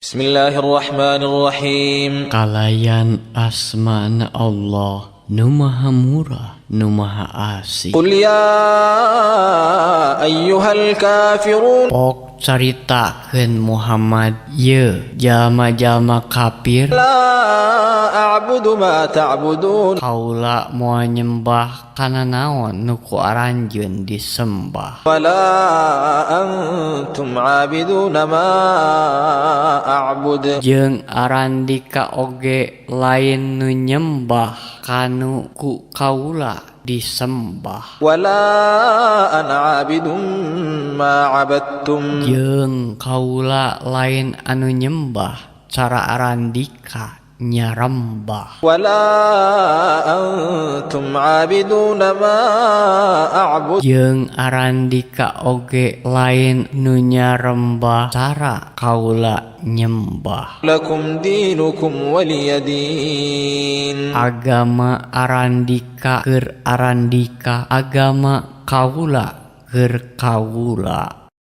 Bismillahirrahmanirrahim. Kalayan asmana Allah nu maha murah nu maha asih. Qul ya ayyuhal kafirun. Pok caritakeun Muhammad ye jalma-jalma kafir. La a'budu ma ta'budun. Kaula moal nyembah kana naon nu ku aranjeun disembah. Wala antum 'abiduna ma a'bud. Jeung arandika oge lain nu nyembah kanu ku kaula disembah. Wala ana 'abidum ma 'abadtum. Jeung kaula lain anu nyembah cara arandika nyarembah. Wala antum 'abiduna ma a'bud. Jeung arandika oge lain nu nyarembah cara kaula nyembah. Lakum dinukum waliyadin. Agama arandika keur arandika, agama kaula keur kaula.